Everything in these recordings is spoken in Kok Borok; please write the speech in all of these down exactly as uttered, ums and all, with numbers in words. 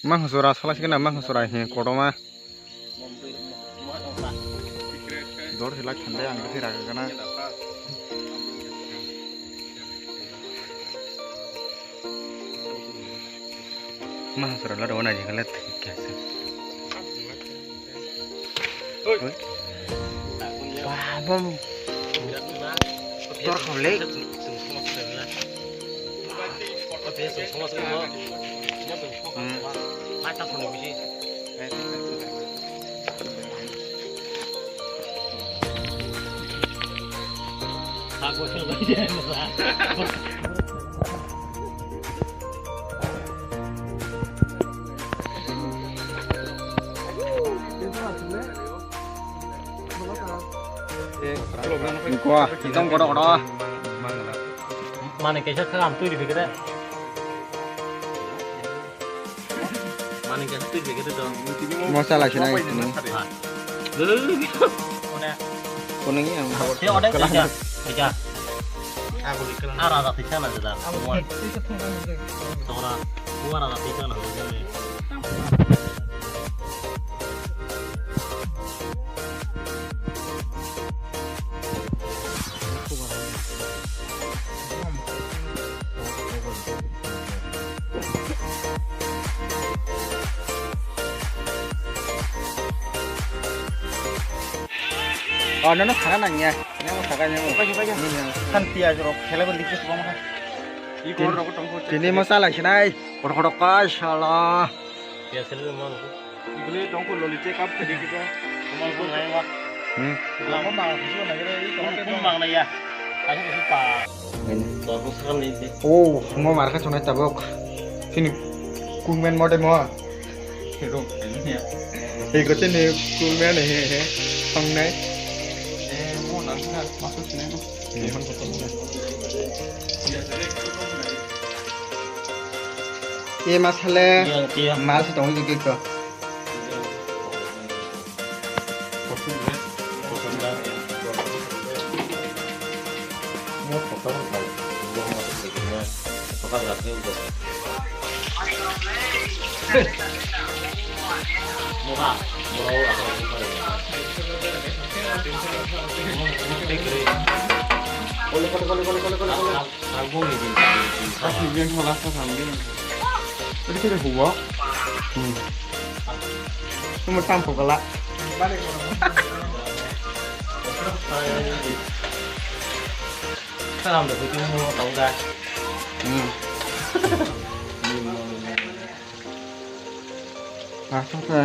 Mangkhasora salai sikena mangkhasora he kotorma. Dor se lai thangde ang khe raga gana. Mangkhasora lada wana jingkha le thik khe se. Oi. Ba, bom. Tor khawle. Hmm. Wah, hitam kotor kotor. Mana kaisa kha am tui di kira. Mani khe twi khe twi dong. Mosa lai sinai tini. Kunung yang. Te ode kaja. Kaja. Ara da tisa na da. Tora. Tora da tisa na. Oh, nono khana nangya. Yang mo sakai yang mo. Pakai, pakai. Ini yang. Kan tiya jorok khela beri kis bang ha. Tini mo salai sinai. Kotor kotor kai sala. Tiya selu mo. Ibole tongkol loli check up khe dikhe. Tongkol nai wa. Hmm. Tongkol mang sio na gere, tongkol mang na ya. Kaisa kaisa pa. Tongkol sakal ni te. Oh, mo mar kha chonai tabok. Sini kungmen mode mo. Hero, hero ya. Hei ko tini kungmen he he. Tongnai. Eh, mo na na, masuk sini mo. Hmm. Ye masale. Iya, iya. Mas tong iki ko. Asli ben hola sa sambil. Tadi kira huwa. Hmm. Cuma tampuk kala. Salam da kucing mo tau ga. Hmm. Asal sa.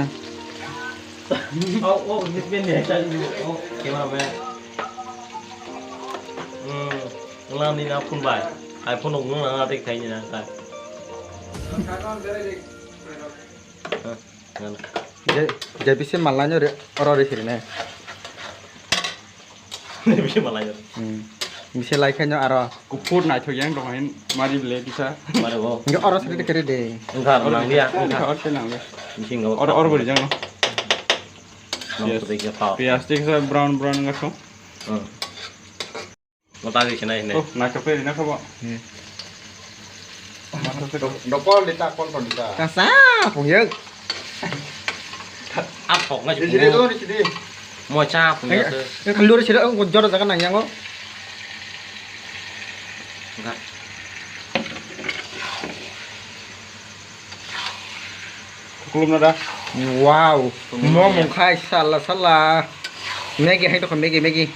Oh, oh, ini ben ya, tadi. Oh, camera man. Hmm, ngelam ni na phone bai. iPhone nung nang na tek thai ni na ka. Hah, ngan. Je, je bisi malai nyo re, oro re siri ne. Bisi malai nyo. Hmm. Bisi lai khe nyo aro. Kuphur naithok yang dong hin, mari bele kisa. Mari bo. Nyo oro siri kere de. Engkha nang dia, engkha. Oro se nang dia. Bisi nang. Oro, oro beri jang no. Nang putih kisa. Piyas tik sa brown brown ngaso. Hmm. Mata di sini ini. Oh, naithok khe rina kha bo. Hmm. Dokol dita, kol kol dita. Kasa, pungyang. Apok ngai. Di sini tuh, di sini. Mo cha pungyang. Eh, eh, keluar sini, oh, jor jaga nang yang, oh. Enggak. Kulum na da. Wow. Mo mung khai sala sala. Maggie hai to Maggie, Maggie.